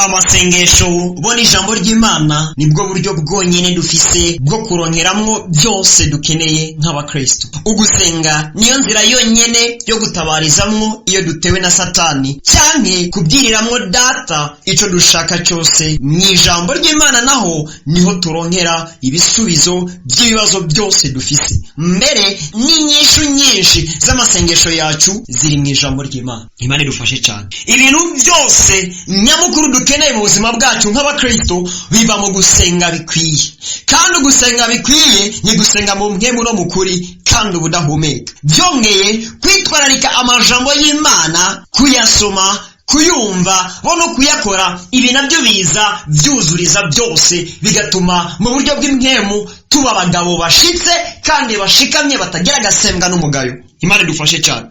Amasengesho bo n'ijambo ry'Imana nibwo buryo bwonyene dufise bwo kuronkeramwo byose dukeneye nk'abakristo. Ugusenga niyo nzira yonyene yo gutabarizamwo iyo dutewe na Satani, canke kubwiriramwo Data ico dushaka cyose. Mw'ijambo ry'Imana naho niho turonkera ibisubizo by'ibibazo byose dufise. Mbere n'inyishu nyinshi z'amasengesho yacu ziri mu ijambo ry'Imana. Imana idufashe cyane. Ibintu byose nyamukuru dukeneye mu buzima bwacu nk'abakristo biva mu gusenga bikwiye, kandi ugusenga bikwiye ni gusenga mu mpwemu no mu kuri kandi ubudahumeka. Byongeye, kwitwararika amajambo y'Imana, kuyasoma, kuyumva bo no kuyakora, ibi nabyo biza byuzuriza byose, bigatuma mu buryo bw'impwemu tuba abagabo bashitse kandi bashikamye, batagira agasembwa n'umugayo. Imana idufashe cyane.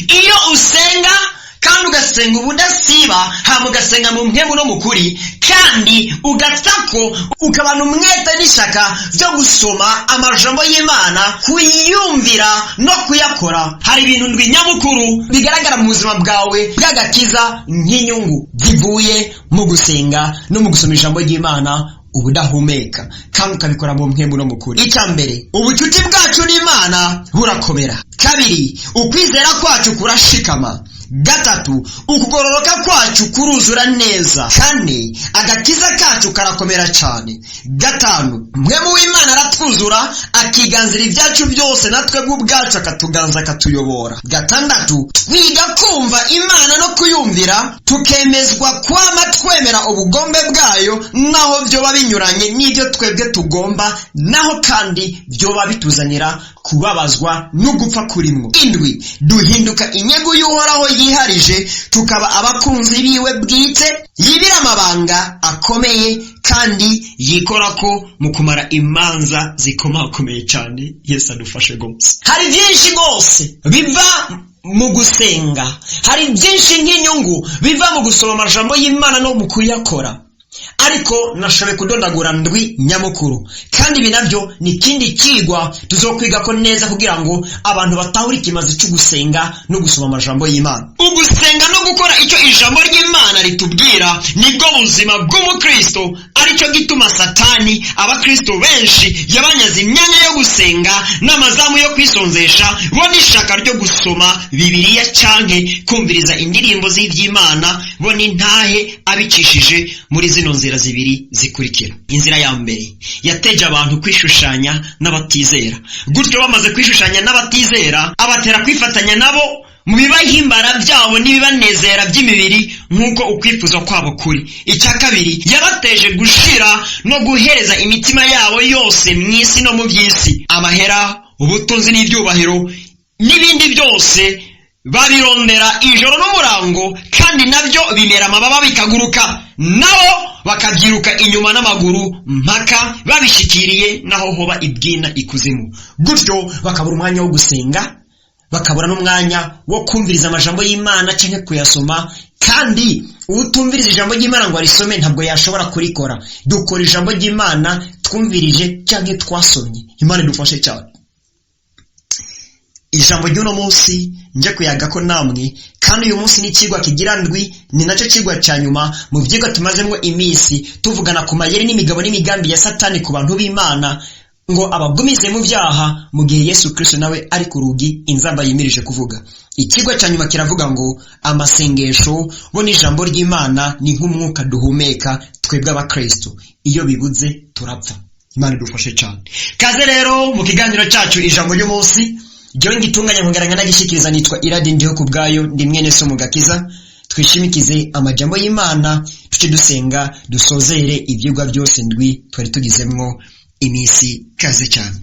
Iyo usenga kandi ugasenga ubudasiba, hama ugasenga mu mpwemu no mu kuri, kandi ugatako ukabana umwete n'ishyaka byo gusoma amajambo y'Imana, kuyumvira no kuyakora, hari ibintu ndwi nyamukuru bigaragara mu buzima bwawe bw'agakiza nk'inyungu zivuye mu gusenga no mu gusoma ijambo ry'Imana ubudahumeka, kandi ukabikora mu mpwemu no mu kuri. Icya mbere, ubucuti bwacu n'Imana burakomera. Kabiri, ukwizera kwacu kurashikama. Gatatu, ukugororoka kwacu kuruzura neza. Kane, agakiza kacu karakomera cyane. Gatanu, Mpwemu w'Imana aratwuzura, akiganzira ibyacu byose, natwe ubwacu akatuganza, akatuyobora. Gatandatu, twiga kumva Imana no kuyumvira, tukemezwa kwama twemera ubugombe bwayo naho byoba binyuranye n'ibyo twebwe tugomba, naho kandi byoba bituzanira kubabazwa no gupfa kurimwo. Indwi, duhinduka inyungu y'Uhoraho yiharije, tukaba abakunzi biwe bwite, yibira amabanga akomeye kandi yikorako mu kumara imanza zikomakomeye cyane. Yesu adufashe rwose. Hari byinshi rwose biva mu gusenga, hari byinshi nk'inyungu biva mu gusoma amajambo y'Imana no mu kuyakora, ariko nashoboye kudondagura ndwi nyamukuru, kandi ibi nabyo ni ikindi kigwa tuzokwiga ko neza kugira ngo abantu batahure ikimazi cyo gusenga no gusoma amajambo y'Imana. Ugusenga no gukora icyo ijambo ry'Imana ritubwira nibwo buzima bw'umukristo. Aricyo gituma Satani abakristo benshi yabanyaze imyanya yo gusenga n'amazamu yo kwisonzesha bo n'ishaka ryo gusoma Bibiliya canke kumviriza indirimbo z'iby'Imana bo n'intahe, abicishije muri zino nzira zibiri zikurikira. Inzira ya mbere, yateje abantu kwishushanya n'abatizera. Gutyo bamaze kwishushanya n'abatizera, abatera kwifatanya nabo mu bibahimbara byabo n'ibibanezera by'imibiri nk'uko ukwifuza kwabo kuri. Icya kabiri, yabateje gushira no guhereza imitima yabo yose mu isi no mu by'isi. Amahera, ubutunzi n'ibyubahiro n'ibindi byose babirondera ijoro n'umurango, kandi nabyo bimera amababa bikaguruka, nabo bakabyiruka inyuma n'amaguru mpaka babishikiriye naho hoba ibwina ikuzimu. Gutyo bakabura umwanya wo gusenga, bakabura n'umwanya wo kumviriza amajambo y'Imana cyangwa kuyasoma. Kandi utumviriza ijambo ry'Imana ngo arisome ntabwo yashobora kurikora. Dukora ijambo ry'Imana twumvirije cyangwa twasomye. Imana idufashe cyane. Ijambo ry'uno munsi njye kuyaga ko namwe, kandi uyu munsi ni ikigwa kigira ndwi, ni nacyo kigwa cya nyuma mu byigwa tumazemo iminsi tuvugana ku mayeri n'imigabo n'imigambi ya Satani ku bantu b'Imana ngo abagumize mu byaha, mu gihe Yesu Kristo nawe ari ku rugi inzamba yimirije kuvuga. Ikigwa cya nyuma kiravuga ngo amasengesho bo n'ijambo ry'Imana ni nk'umwuka duhumeka twebwe abakristo, iyo bibuze turapfa. Imana idufashe cyane. Kaze rero mu kiganiro cyacu ijambo ry'umunsi. Jyewe ngitunganya nkongera nkanagishikiriza nitwa Iradi Ndiho ku bwayo, ndi mwene so mu gakiza. Twishimikize amajambo y'Imana, tuce dusenga, dusozere ibyigwa byose ndwi twari tugizemwo iminsi. Kaze cyane.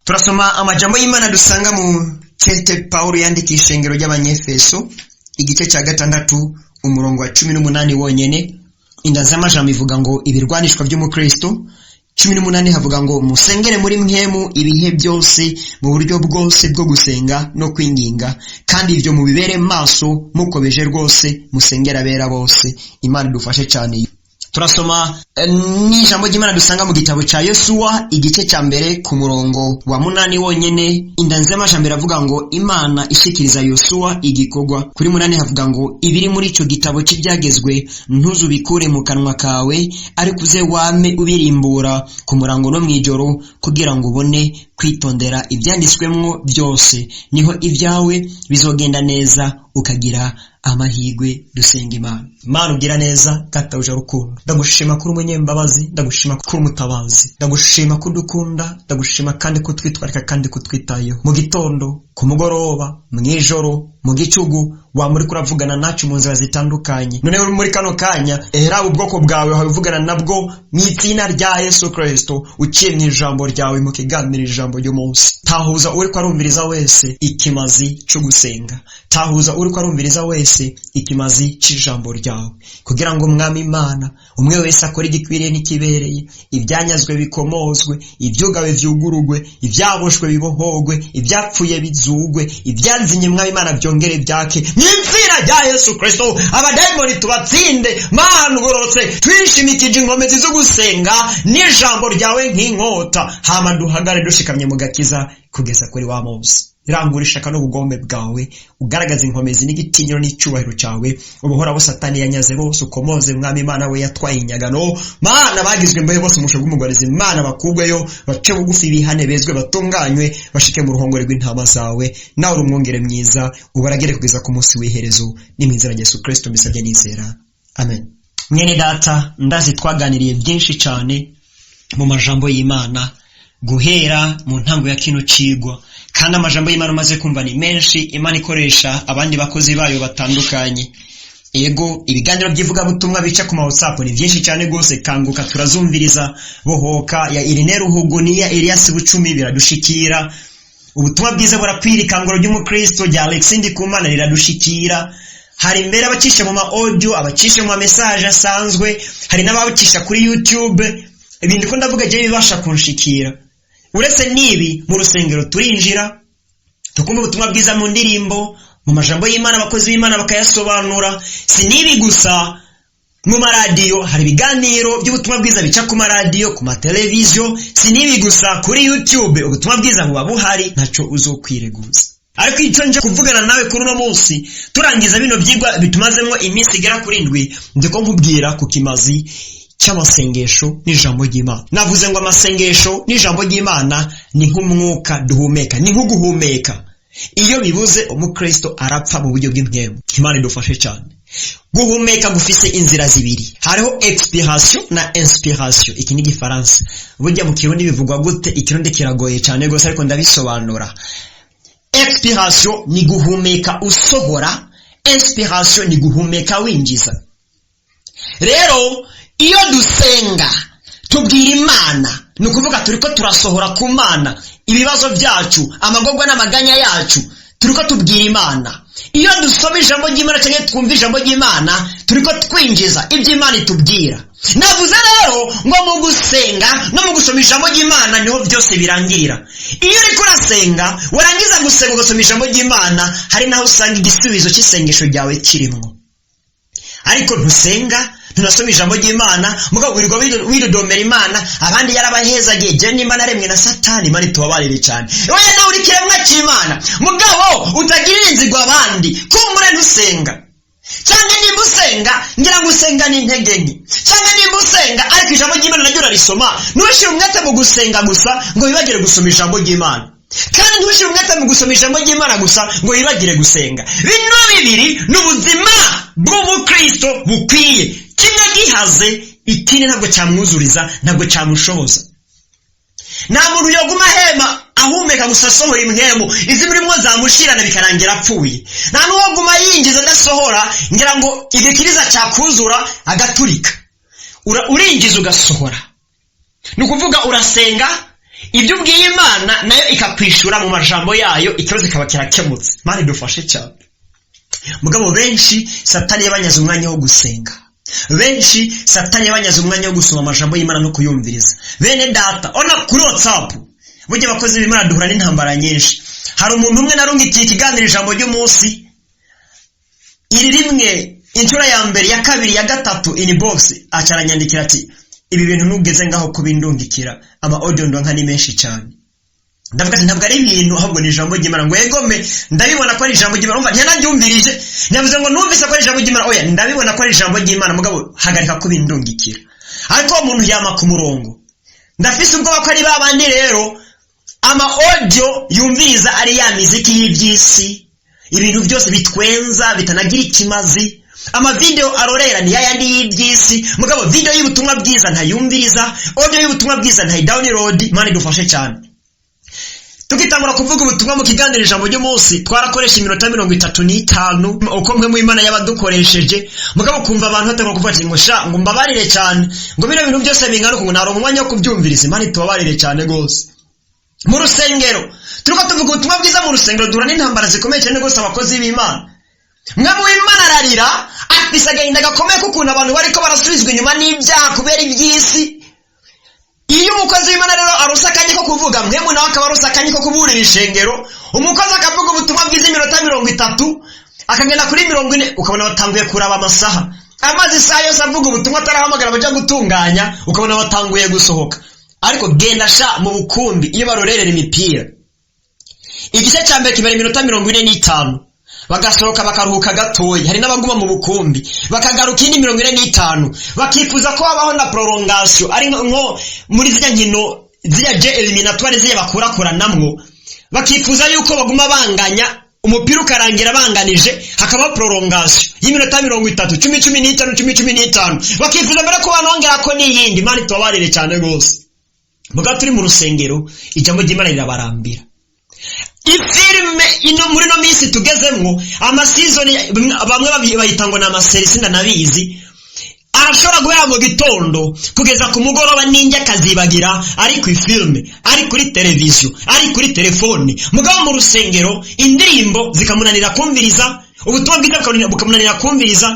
Turasoma amajambo y'Imana dusanga mu kete Pawulo yandikiye ishengero ry'Abanyefeso, igice cya 6, umurongo wa 18 wonyene. Inda z'amajambo ivuga ngo ibirwanishwa by'umukristo. 18 havuga ngo musengere muri mpwemu ibihe byose mu buryo bwose bwo gusenga no kwinginga, kandi ibyo mubibere maso mukomeje rwose, musengera abera bose. Imana idufashe cyane. Turasoma n'ijambo ry'Imana dusanga mu gitabo cya Yosuwa, igice cya 1 ku murongo wa 8 wonyene. Indanzi y'amajambere avuga ngo Imana ishikiriza Yosuwa igikorwa. Kuri 8 havuga ngo ibiri muri ico gitabo cy'ibyagezwe ntuzubikure mu kanwa kawe, ariko uze wame ubirimbura ku murango no mwijoro, kugira ngo ubone kwitondera ibyanditswemwo byose, niho ibyawe bizogenda neza ukagira amahirwe. Dusenga Imana. Mana ugira neza, Databuja rukundo, ndagushima kuri umunyembabazi, ndagushima kuri umutabazi, ndagushima ko udukunda, ndagushima kandi kutwitwarika kandi kutwitayeho. Mu gitondo, ku mugoroba, mw'ijoro, mu gicugu, wamuri kuravugana nacu mu nzira zitandukanye. None muri kano kanya ehera ubwoko bwawe wabivugana nabwo mu izina rya Yesu Kristo, uciye mu ijambo ryawe mu kiganiro ijambo ry'umunsi. Tahuza uri ko arumviriza wese ikimazi cyo gusenga, tahuza uri ko arumviriza wese ikimazi cy'ijambo ryawe, kugira ngo Mwami Imana umwe wese akore igikwiriye n'ikibereye, ibyanyazwe bikomozwe, ibyugawe vyugurugwe, ibyaboshwe bibohogwe, ibyapfuye bizugwe, ibyanzinye Mwami Imana byongere byake mw'izina rya Yesu Kristo. Abadayimoni tubatsinde. Mana ugororotse, twishimikije inkomezi zo gusenga n'ijambo ryawe nk'inkota, hama duhagare dushikamye mu gakiza kugeza kuri wa munsi. Rangura ishaka n'ubugombe bwawe, ugaragaza inkomezi n'igitinyiro n'icyubahiro cyawe. Ubuhora bo Satani yanyaze bose ukomoze. Mwami Imana we yatwaye inyagano, Mana bagizwe imbohe bose umusho bw'umugwarizi, Mana bakugweyo, bace bugufi, bihane, bezwe, batunganywe, bashike mu ruhongore rw'intama zawe. Nawe uri umwungere mwiza, ubaragere kugeza ku munsi w'iherezo. Ni mu izina rya Yesu Kristo mbisabye nizera, amen. Mwene data, ndazi twaganiriye byinshi cyane mu majambo y'Imana guhera mu ntango ya kino cigwa, kandi amajambo y'Imana umaze kumva ni menshi. Imana ikoresha abandi bakozi bayo batandukanye. Ego, ibiganiro by'ivugabutumwa bica ku ma WhatsApp ni byinshi cyane gose. Kanguka turazumviriza, Bohoka ya Irene Ruhugo niya Elias Bucumi biradushikira, ubutumwa bwiza burakwira, ikanguro ry'umukristo rya Alexis Ndikumana riradushikira. Hari mbere abacisha mu ma audio, abacisha mu ma message asanzwe, hari n'ababicisha kuri YouTube. Ibindi ko ndavuga je bibasha kunshikira. Uretse n'ibi, mu rusengero turinjira tukumva ubutumwa bwiza mu ndirimbo, mu majambo y'Imana, abakozi b'Imana bakayasobanura. Si n'ibi gusa, mu maradiyo hari ibiganiro by'ubutumwa bwiza bica ku maradiyo, ku mateleviziyo. Si n'ibi gusa, kuri YouTube ubutumwa bwiza buba buhari, ntaco uzokwireguza. Ariko icyo nje kuvugana nawe kuri uno munsi, turangiza bino byigwa bitumazemo iminsi igera kuri 7, ndiko nkubwira ku kimazi cy'amasengesho n'ijambo ry'Imana. Navuze ngo amasengesho n'ijambo ry'Imana ni nk'umwuka duhumeka, ni nk'uguhumeka. Iyo bibuze umukristo arapfa mu buryo bw'impwemu. Imana idufashe cyane. Guhumeka gufise inzira zibiri, hariho expiration na inspiration. Iki ni igifaransa, burya mu Kirundi bivugwa gute? Ikirundi kiragoye cyane rwose, ariko ndabisobanura. Expiration ni guhumeka usohora, inspiration ni guhumeka winjiza. Rero iyo dusenga tubwira Imana, ni ukuvuga turiko turasohora ku Mana ibibazo byacu, amagorwa n'amaganya yacu, turiko tubwira Imana. Iyo dusoma ijambo ry'Imana cyangwa twumva ijambo ry'Imana, turiko twinjiza ibyo Imana itubwira. Navuze rero ngo mu gusenga no mu gusoma ijambo ry'Imana niho byose birangirira. Iyo uriko urasenga, warangiza gusenga ugasoma ijambo ry'Imana, hari naho usanga igisubizo cy'isengesho ryawe kirimwo. Ariko ntusenga, ntunasoma ijambo ry'Imana, mugabo wirirwa widodomera Imana, abandi yarabahezagiye, je nimba naremwe na Satani. Imana itubabarire cyane. Oya, nawe uri kiremwa cy'Imana, mugabo utagirira inzigo abandi. Kumbure ntusenga, cyangwa nimba usenga ngira ngo usenga n'intege nke, cyangwa nimba usenga ariko ijambo ry'Imana naryo urarisoma. Ntushyire umwete mu gusenga gusa ngo wibagire gusoma ijambo ry'Imana, kandi ntushyire umwete mu gusoma ijambo ry'Imana gusa ngo wibagire gusenga. Bino bibiri ni ubuzima bw'umukristo bukwiye. Kimwe gihaze ikindi ntabwo cyamwuzuriza, ntabwo cyamushoboza. Nta muntu yoguma ahema ahumeka gusa asohora impwemu, izi murimo zamushirana bikarangira apfuye. Nta n'uwoguma yinjiza adasohora, ngira ngo igikiriza cyakuzura agaturika. Urinjiza ugasohora, ni ukuvuga urasenga ibyo ubwiye Imana, nayo ikakwishura mu majambo yayo, ikibazo kikaba kirakemutse. Imana idufashe cyane. Mugabo benshi Satani yabanyaze umwanya wo gusenga, benshi Satani yabanyaze umwanya wo gusoma amajambo y'Imana no kuyumviriza. Bene data, ona kuri WhatsApp, burya abakozi b'Imana duhura n'intambara nyinshi. Hari umuntu umwe narungikiye ikiganiro ijambo ry'umunsi, iri rimwe Inshuro ya mbere, ya kabiri, ya gatatu, inbox acaranyandikira ati: "Ibi bintu nugeze ngaho kubindungikira, ama audio ndonka ni menshi cyane." Ndavuga ati: "Ntabwo ari ibintu, ahubwo ni ijambo ry'Imana." Ngo: "Egome, ndabibona ko ari ijambo ry'Imana." Umva, ntiyanaryumvirije, ntiyavuze ngo numvise ko ari ijambo ry'Imana. Oya, ndabibona ko ari ijambo ry'Imana, mugabo hagarika kubindungikira. Ariko uwo muntu yama ku murongo. Ndafise ubwoba ko ari ba bandi rero ama audio yumviriza ari ya miziki y'iby'isi, ibintu byose bitwenza bitanagira ikimazi. Amavideo arorera ni yayandi y'iby'isi, mugabo video y'ubutumwa bwiza ntayumviriza, audio y'ubutumwa bwiza ntayidownload. Imana idufashe cyane. Tugitangura kuvuga ubutumwa mu kiganiro Ijambo ry'Umunsi, twarakoresha iminota 35, uko mwe mu Imana y'abadukoresheje. Mugabo kumva abantu batangura kuvuga ati ngo: "Sha," ngo, "mbabarire cyane," ngo, "bino bintu byose bingana uku, ngo naronka umwanya wo kubyumviriza?" Imana itubabarire cyane rwose. Mu rusengero, turiko tuvuga ubutumwa bwiza mu rusengero, duhura n'intambara zikomeye cyane rwose. Abakozi b'Imana, mwami w'Imana ararira, afise agahinda gakomeye k'ukuntu abantu bariko barasubizwa inyuma n'ibyaha kubera iby'isi. Iyo umukozi w'Imana rero aronse akanya ko kuvuga, mwemu nawe akaba aronse akanya ko kuburira ishengero. Umukozi akavuga ubutumwa bwiza iminota 30, akagenda kuri 40, ukabona batanguye kuraba amasaha. Amaze isaha yose avuga ubutumwa, atarahamagara baja gutunganya, ukabona batanguye gusohoka. Ariko genda sha mu bukumbi, iyo barorerera imipira, igice cya mbere kimara iminota 45, bagasohoka bakaruhuka gatoya. Hari n'abaguma mu bukumbi, bakagaruka indi 45, bakifuza ko habaho na prolongation, ari nko muri ziriya nkino, ziriya jeux éliminatoires, ziriya bakurakuranamwo, bakifuza yuko baguma banganya, umupira ukarangira banganije, hakabaho prolongation y'iminota 30, 10, 15, 10, 15, bakifuza mbere ko banongera ko n'iyindi. Imana itubabarire cyane rwose. Mugabo turi mu rusengero, ijambo ry'Imana rirabarambira. Ifilime ino muri no minsi tugezemwo, amasizoni bamwe bayita ngo ni amaséries, sindanabizi, arashobora guhera mu gitondo kugeza ku mugoroba, n'injya akazibagira, ari ku ifilime, ari kuri televiziyo, ari kuri telefone. Mugabo mu rusengero indirimbo zikamunanira kumviriza, ubutumwa bwiza bukamunanira kumviriza,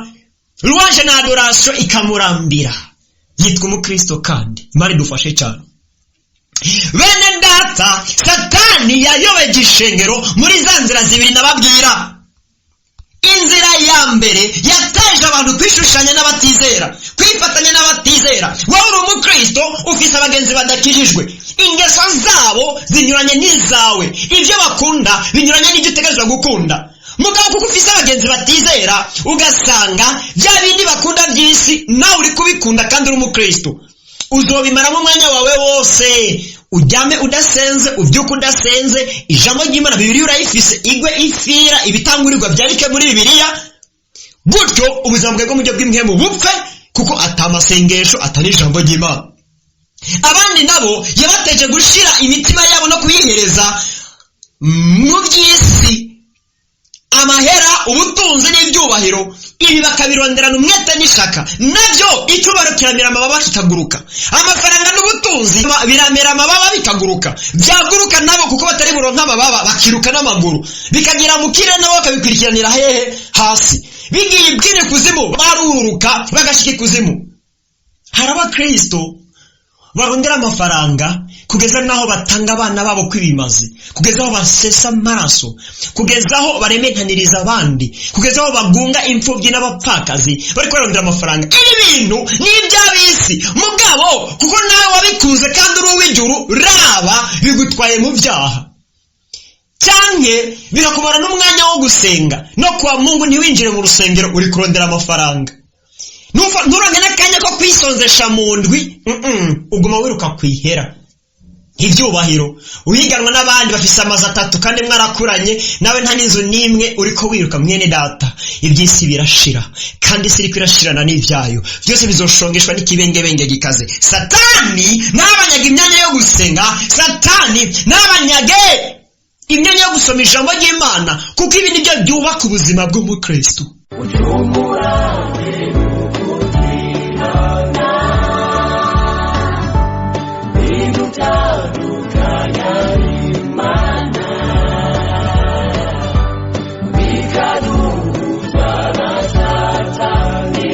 louange na adoration ikamurambira. Yitwa umukristo kandi. Imana idufashe cyane. Bene data, Satani yayobeje ishengero muri za nzira zibiri nababwira. Inzira ya mbere, yateje abantu kwishushanya n'abatizera, kwifatanya n'abatizera. Wowe uri umukristo, ufise abagenzi badakijijwe, ingeso zabo zinyuranye n'izawe, ibyo bakunda binyuranye n'ibyo utegerezwa gukunda. Mugabo kuko ufise abagenzi batizera, ugasanga bya bindi bakunda by'isi nawe uri kubikunda kandi uri umukristo. Uzobimaramo umwanya wawe wose, ujyame udasenze, ubyuke udasenze. Ijambo ry'Imana, Bibiliya urayifise, igwe ifira, ibitangurirwa byandike muri Bibiliya gutyo, ubuzima bwawe bwo mu buryo bw'impwemu bupfe, kuko atamasengesho, atari ijambo ry'Imana. Abandi nabo yabateje gushira imitima yabo no kuyihereza mu by'isi, amahera, ubutunzi n'ibyubahiro. Ibi bakabironderana umwete n'ishaka. Nabyo icyubahiro kiramera amababa kikaguruka, amafaranga n'ubutunzi biramera amababa bikaguruka. Byaguruka, nabo kuko batari buronka amababa, bakiruka n'amaguru, bikagera mu kirere, nabo bakabikurikiranira hehe? Hasi. Bigiye ibwire kuzimu, baruruka bagashika ikuzimu. Hari abakristo barondera amafaranga kugeza n'aho batanga abana babo kw'ibimazi, kugeza aho basesa amaraso, kugeza aho barementaniriza abandi, kugeza aho bagunga imfubyi n'abapfakazi, bari barondera amafaranga. Ibi bintu ni iby'ab'isi, mugabo kuko nawe wabikunze kandi uri uw'ijuru, raba bigutwaye mu byaha, cyanke birakumara n'umwanya wo gusenga no kwa Mungu. Ntiwinjire mu rusengero, uri kurondera amafaranga. Nturonke n'akanya ko kwisonzesha mu ndwi, uguma wiruka kwihera ibyubahiro, uhiganwa n'abandi bafise amazu atatu kandi mwarakuranye, nawe nta n'inzu n'imwe, uriko wiruka. Mwene data, iby'isi birashira, kandi isi iriko irashirana n'ibyayo byose, bizoshongeshwa n'ikibengebenge gikaze. Satani ntabanyaga imyanya yo gusenga, Satani ntabanyage imyanya yo gusoma ijambo ry'Imana, kuko ibi nibyo byubaka ubuzima bw'umukristo. Bujumbura ukutihana bidutandukanya n'Imana, bikaduhuza na Satani,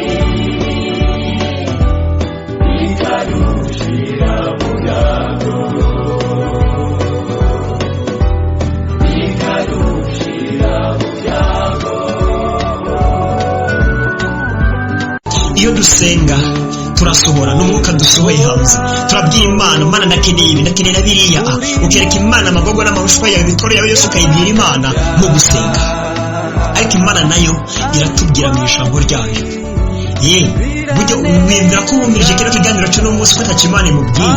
bikadushira mu byago, bikadushira mu byago. Iyo dusenga turasohora n'umwuka dusohoye hanze, turabwira Imana: "Mana, ndakeneye ibi, ndakeneye na biriya." Ukereka Imana amagogo n'amarushwa yawe, imitwaro yawe yose ukayibwira Imana mu gusenga. Ariko Imana nayo iratubwira mu ijambo ryayo. Ye buryo wiyumvira ko wumvirije kino kiganiro cy'uno munsi ko atacyo Imana imubwiye,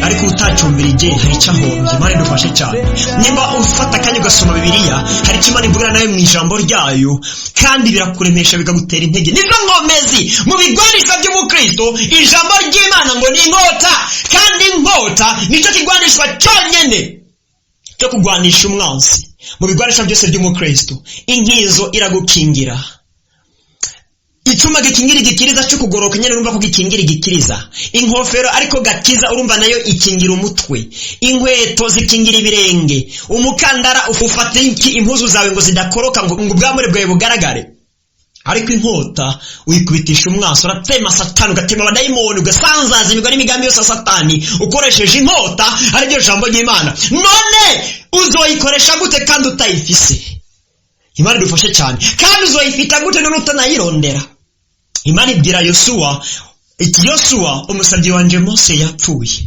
ariko utacyumvirije hari icyo ahombye. Imana idufashe cyane. Nimba ufata akanya ugasoma Bibiliya, hari icyo Imana ivugana nawe mu ijambo ryayo, kandi birakuremesha, bikagutera intege. Nizo nkomezi mu bigwanishwa by'umukristo. Ijambo ry'Imana ngo ni inkota, kandi inkota nicyo kigwanishwa cyonyine cyo kugwanisha umwansi mu bigwanisha byose by'umukristo. Inkizo iragukingira, icyuma gikingira igikiriza cyo kugoroka nyine, urumva ko gikingira igikiriza. Inkofero ariko gakiza, urumva nayo ikingira umutwe. Inkweto zikingira ibirenge. Umukandara ufata iki impuzu zawe ngo zidakoroka, ngo ubwambure bwawe bugaragare. Ariko inkota uyikubitisha umwansi, uratema Satani, ugatema abadayimoni, ugasanzaza imigwa n'imigambi yose ya Satani ukoresheje inkota, ariryo jambo ry'Imana. None uzoyikoresha gute kandi utayifise? Imana idufashe cyane. Kandi uzoyifita gute none utanayirondera? Imana ibwira Yosuwa iti: "Yosuwa, umusabyi wanje Mose yapfuye.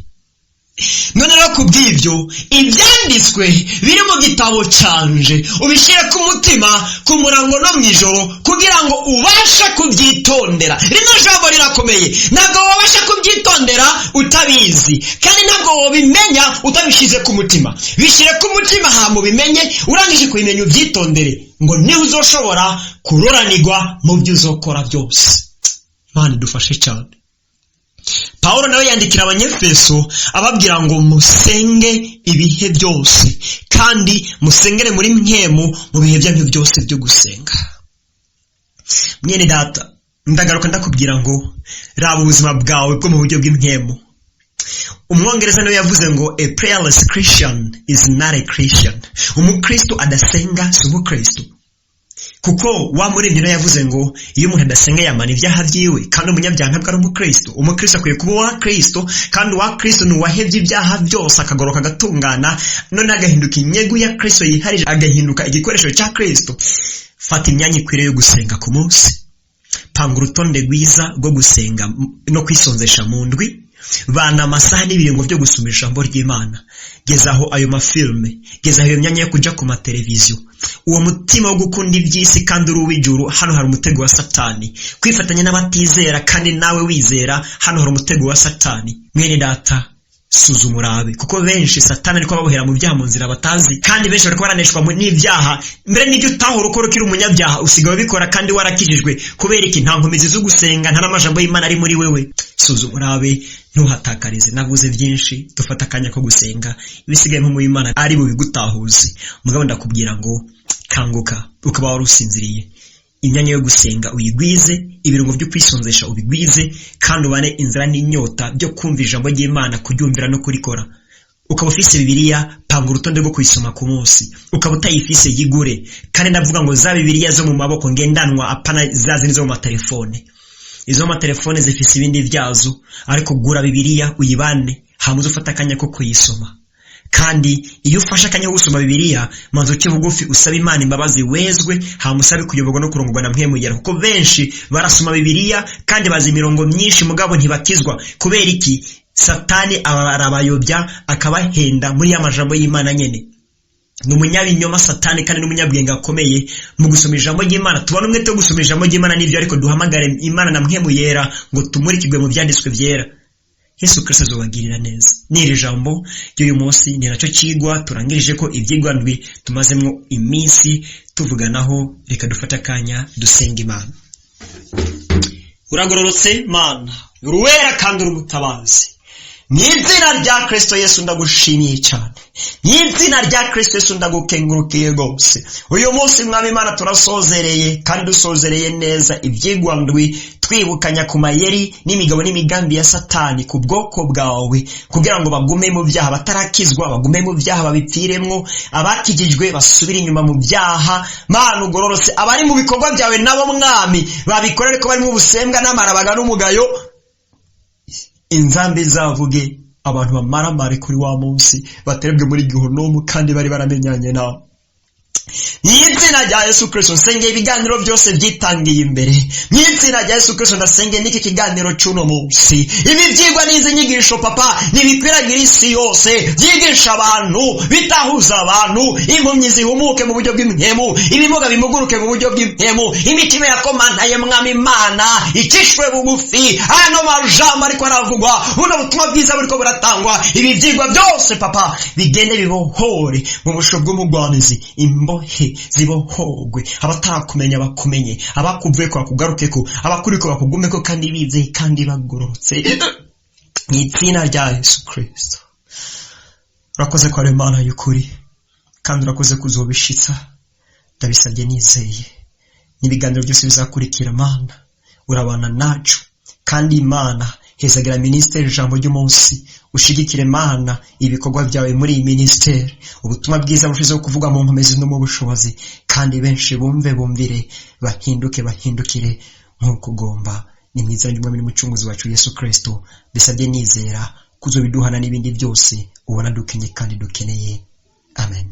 None rero kubw'ibyo, ibyanditswe biri mu gitabo canje ubishyire ku mutima ku murango no mu ijoro, kugira ngo ubashe kubyitondera." Rino jambo rirakomeye. Ntabwo wabasha kubyitondera utabizi, kandi ntabwo wabimenya utabishyize ku mutima. Bishyire ku mutima hama ubimenye. Urangije kubimenya, ubyitondere, ngo niho uzoshobora kuroranirwa mu byo uzokora byose. Imana idufashe cyane. Pawulo nawe yandikira Abanyefeso ababwira ngo musenge ibihe byose, kandi musengere muri mpwemu mu bihe byanyu byose byo gusenga. Mwene data, ndagaruka ndakubwira ngo raba ubuzima bwawe bwo mu buryo bw'impwemu. Umwongereza niwe yavuze ngo "A prayerless Christian is not a Christian." Umukristo adasenga si umukristo, kuko wa muririmbyi nawe yavuze ngo iyo umuntu adasenga yamana ibyaha byiwe, kandi umunyabyaha ntabwo ari umukristo. Umukristo akwiye kuba uwa Kristo, kandi uwa Kristo ni uwahebye ibyaha byose, akagoroka, agatungana, none agahinduka inyegu ya Kristo yiharije, agahinduka igikoresho cya Kristo. Fata imyanya ikwiriye yo gusenga ku munsi. Panga urutonde rwiza rwo gusenga no kwisonzesha mu ndwi. Bana amasaha n'ibiringo byo gusoma ijambo ry'Imana. Gezaho ayo mafilme, gezaho iyo myanya yo kuja ku mateleviziyo, uwo mutima wo gukunda iby'isi kandi uri uw'ijuru. Hano hari umutego wa Satani. Kwifatanya n'abatizera kandi nawe wizera, hano hari umutego wa Satani. Mwene data, suzuma urabe, kuko benshi Satani ariko babohera mu byaha mu nzira batazi, kandi benshi bariko baraneshwa n'ibyaha. Mbere n'ibyo utahora ukora ukiri umunyabyaha, usigaye ubikora kandi warakijijwe. Kubera iki? Nta nkomezi zo gusenga, nta n'amajambo y'Imana ari muri wewe. Suzuma urabe, ntuhatakarize. Navuze byinshi. Dufate akanya ko gusenga, ibisigaye nko mu Imana ari bubigutahuze. Mugabo ndakubwira ngo kanguka ukaba wari usinziriye. Imyanya yo gusenga uyigwize, ibirungo byo kwisonzesha ubigwize, kandi ubane inzara n'inyota byo kumva ijambo ry'Imana, kuryumvira no kurikora. Ukaba ufise Bibiliya, panga urutonde rwo kuyisoma ku munsi. Ukaba utayifise, yigure. Kandi ndavuga ngo za Bibiliya zo mu maboko ngendanwa, apana za zindi zo mu matelefone. Izo mu matelefone zifise ibindi byazo, ariko gura Bibiliya uyibane, hama uze ufate akanya ko kuyisoma. Kandi iyo ufashe akanya ko gusoma Bibiliya, manza uce bugufi, usabe Imana imbabazi, wezwe, hama usabe kuyoborwa no kurongorwa na Mpwemu Yera, kuko benshi barasoma Bibiliya kandi bazi imirongo myinshi, mugabo ntibakizwa. Kubera iki? Satani arabayobya, akabahenda muri ya majambo y'Imana nyene. Ni umunyabinyoma Satani, kandi n'umunyabwenge akomeye. Mu gusoma ijambo ry'Imana, tubona umwete wo gusoma ijambo ry'Imana n'ibyo, ariko duhamagare Imana na Mpwemu Yera ngo tumurikirwe mu byanditswe byera. Yesu Kristo azobagirira neza. N'iri jambo ry'uyu munsi ni nacyo kigwa turangirije ko ibyigwa ndwi tumazemo iminsi tuvuganaho. Reka dufate akanya dusenga Imana. Uragororotse Mana, uruwera kandi uri umutabazi. Mu izina rya Kristo Yesu ndagushimiye cyane. Mu izina rya Kristo Yesu ndagukengurukiye rwose. Uyu munsi, Mwami Imana, turasozereye kandi dusozereye neza ibyigwa ndwi, twibukanya ku mayeri n'imigabo n'imigambi ya Satani ku bwoko bwawe, kugira ngo bagume mu byaha batarakizwa, bagume mu byaha babipfiremwo, abakijijwe basubire inyuma mu byaha. Mana ugororotse, abari mu bikorwa byawe nabo, Mwami, babikora ariko bari mu busembwa n'amarabaga n'umugayo. Inzambi zavuge, abantu bamaramare kuri wa munsi, baterebwe muri gihonomu kandi bari baramenyanye nawe. Mw'izina rya Yesu Kristo, nsengeye ibiganiro byose byitangiye imbere. Mw'izina rya Yesu Kristo, ndasengeye n'iki kiganiro cy'uno munsi. Ibi byigwa n'izi nyigisho, Papa, nibikwiragira isi yose, byigisha abantu, bitahuza abantu, impumyi zihumuke mu buryo bw'impemu, ibimuga bimuguruke mu buryo bw'impemu, imitima yakomantaye, Mwami Imana, icishwe bugufi. Ano majambo ariko aravugwa, buno butumwa bwiza buriko buratangwa, ibi byigwa byose, Papa, bigende bibohore mu busho bw'umugwanizi, imbohe zibohogwe, abatarakumenya bakumenye, abakuvuye ko bakugarukeko, abakuriko bakugumeko, kandi bizeye kandi bagororotse, mu izina rya Yesu Kristo. Urakoze ko ari Imana y'ukuri, kandi urakoze kuzobishitsa. Ndabisabye nizeye n'ibiganiro byose bizakurikira. Mana, urabana nacu, kandi Imana, hezagira minisiteri Ijambo ry'Umunsi, ushigikire, Mana, ibikorwa byawe muri iyi minisiteri, ubutumwa bwiza bushizeho kuvuga mu nkomezi no mu bushobozi, kandi benshi bumve, bumvire, bahinduke, bahindukire nk'uko ugomba. Ni mu izina ry'Umwami n'Umucunguzi wacu Yesu Kristo bisabye nizera kuzobiduhana n'ibindi byose ubona dukenye kandi dukeneye. Amen.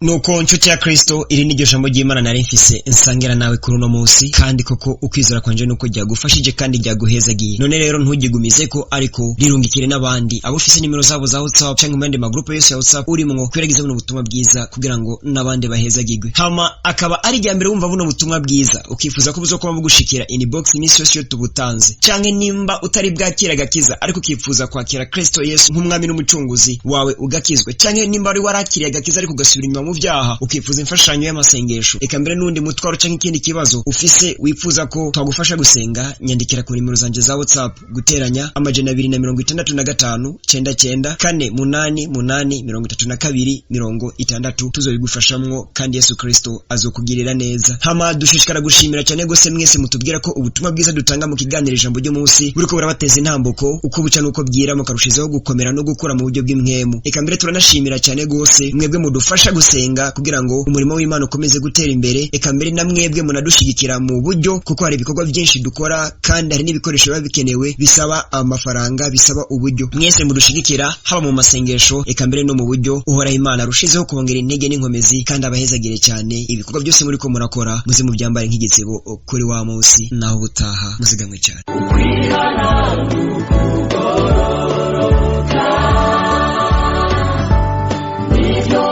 Nuko, nshuti ya Kristo, iri ni ryo jambo ry'Imana nari mfise nsangira nawe kuri uno munsi, kandi koko ukwizera kwanje nuko ryagufashije kandi ryaguhezagiye. None rero ntugigumize ko, ariko rirungikire n'abandi, abo ufise nimero zabo za WhatsApp cyangwa mu yandi magrupe yose ya WhatsApp urimwo, kwiragiza buno butumwa bwiza kugira ngo n'abandi bahezagirwe. Hama akaba ari irya mbere wumva buno butumwa bwiza, ukifuza ko buzokuba bugushikira inbox iminsi yose iyo tubutanze, canke nimba utari bwakira agakiza ariko ukifuza kwakira Kristo Yesu nk'umwami n'umucunguzi wawe ugakizwe, canke nimba wari warakiriye agakiza ariko ugasubira inyuma mu byaha, ukifuza imfashanyo y'amasengesho, eka mbere n'undi mutwaro canke ikindi kibazo ufise wifuza ko twagufasha gusenga, nyandikira ku nimero zanje za WhatsApp: +265 99 4 8 8 32 60. Tuzobigufashamwo kandi Yesu Kristo azokugirira neza. Hama dushishikara gushimira cyane gose mwese mutubwira ko ubutumwa bwiza dutanga mu kiganiro Ijambo ry'Umunsi buriko burabateza intambuko uko buca nuko bwira, mukarushizaho gukomera no gukura mu buryo bw'impwemu. Eka mbere turanashimira cyane gose mwebwe mudufasha gusenga kugira ngo umurimo w'Imana ukomeze gutera imbere, eka mbere na mwebwe munadushigikira mu buryo, kuko hari ibikorwa byinshi dukora kandi hari n'ibikoresho biba bikenewe bisaba amafaranga, bisaba uburyo. Mwese mudushigikira haba mu masengesho, eka mbere no mu buryo, Uhoraho Imana arushizeho kubongera intege n'inkomezi kandi abahezagire cyane. Ibikorwa byose muri ko murakora, muze mubyambare nk'igitsibo kuri wa munsi. Naho ubutaha, muzigamwe cyane. Ukwihana n'ukugororoka nibyo.